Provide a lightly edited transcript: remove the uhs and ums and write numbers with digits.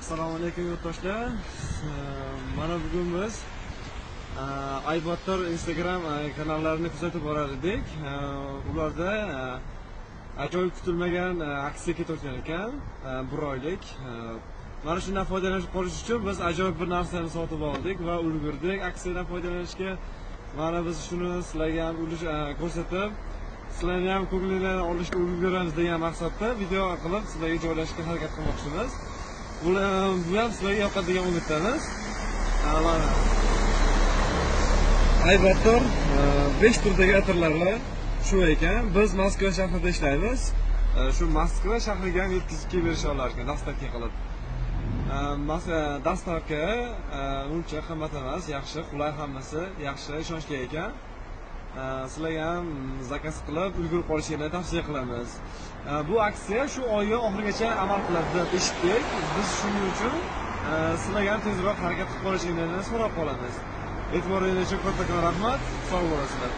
Assalomu alaykum, yurtdoshlar. Mana bugun biz Aybotir Instagram kanallarini kuzatib borar edik. Ularda ajoyib kutilmagan aksiya ketayotgan ekan, bir oylik. Mana shundan foydalanib qolish uchun biz ajoyib bir narsani sotib oldik va ulgurdik aksiyadan foydalanishga. Mana biz shuni sizlarga ham ulush ko'rsatib, sizlarni ham ko'nglinglarni olishga ulguramiz degan maqsadda video qilib sizlarga joylashga harakat qilmoqchimiz. Bu ham sizlarga yoqadi degan umiddamiz. Mana Aybotir 5 turdagi atirlarlar shu ekan. Biz Moskva shahrida ishlaymiz. Shu Moskva shahriga ham yetkazib kelib berisha olar ekan, доставка qilib. Доставка uncha qimmat emas, yaxshi, qulay, hammasi yaxshi, ishonchli ekan. Sizlarga ham заказ qilib ulgurib qolishingizni tavsiya qilamiz. Bu aksiya shu oyning oxirigacha amal qiladi deb eshitdik. Biz shuning uchun sizlarga ham tezroq harakat qilib qolishingizni so'rab qolamiz. E'tiboringiz uchun kattakon rahmat. Sog' bo'lasizlar.